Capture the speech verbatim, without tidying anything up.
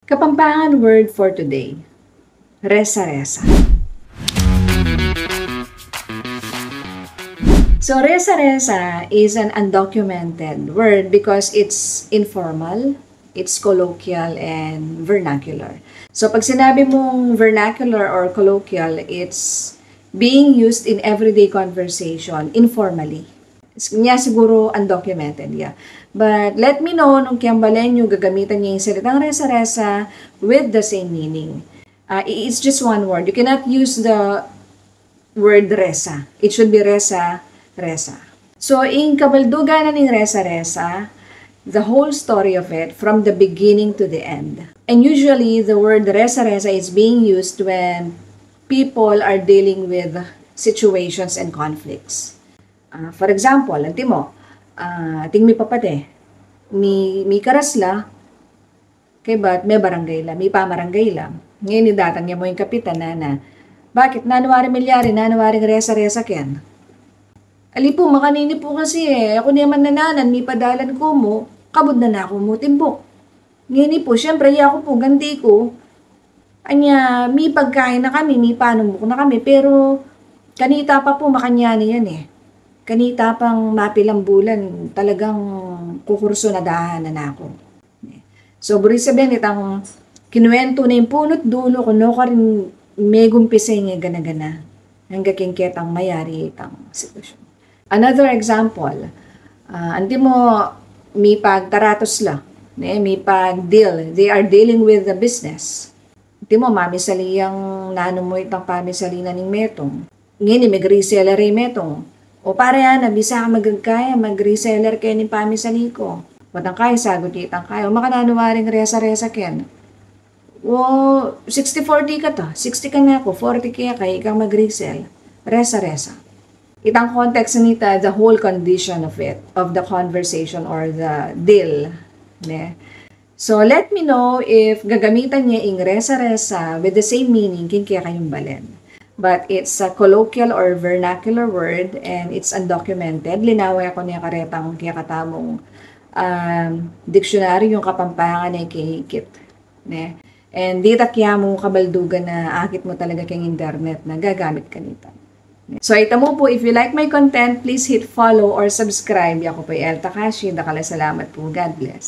Kapampangan word for today, resa-resa. So, resa-resa is an undocumented word because it's informal, it's colloquial, and vernacular. So, pag sinabi mong vernacular or colloquial, it's being used in everyday conversation, informally. Nya siguro undocumented, yeah. But let me know nung kayang balen yu gagamitan ye ing salitang resa-resa with the same meaning. Uh, i- it's just one word. You cannot use the word resa. It should be resa, resa. So, ing kabaldugan na ning resa-resa, the whole story of it, from the beginning to the end. And usually, the word resa-resa is being used when people are dealing with situations and conflicts. Ah, for example, antimo, ah, ating mipapate, mi, mikaras la, kaybat mebarangay la, mipamaranggay la. Ngeni datang ya mu ing kapitan, nana, "Bakit? Nanu waring milyari? Nanu waring resa-resa ken?" "Ali pu, makanini pu kasi e, aku ne man nananan, mipadalan ku mu, kabud na naku mu timbuk. Ngeni pu, siyempre, yaku pu, ganti ku. Anya, mipagkain na kami, mipanumbuk na kami, pero kanita pa pu, makanyan ne yan e. Kanita pang mapilang bulan, talagang kukursunadahan na naku." So, buri sabian, itang kinuwentu na ing punu't dulu ku, nukarin megumpisa ing gana-gana angga king ketang mayari itang sitwasyun. Another example, ah, antimo, mipagtaratus la, ne, mipag-deal, they are dealing with the business. Antimo, mamisali yang nanu mu itang pamisali na ning metung. Ngeni, mag-reseller ya ing metung. "O pare, ana, bisa ka magagkaya, mag-reseller keni ing pamisali ku." Bat ang kaya, sagut ya itang kaya, "O, makananu waring resa-resa ken?" "O, sixty forty kata, sixty kanaku, forty keka, ikang mag-resell. Resa-resa." Itang context nita, the whole condition of it, of the conversation or the deal, ne? So, let me know if gagamitan ye ing resa-resa with the same meaning king kekayung balen. But it's a colloquial or vernacular word and it's undocumented. Linawe ku ne karetang kekatamung, um, diksyonaryu ning Kapampangan a ikit, ne? And dita kaya mu kabaldugan na akit mu talaga king internet na gagamit kanita. So, ita mu pu, if you like my content, please hit follow or subscribe. Yaku pu i El Takashi. Dakal a salamat pu. God bless.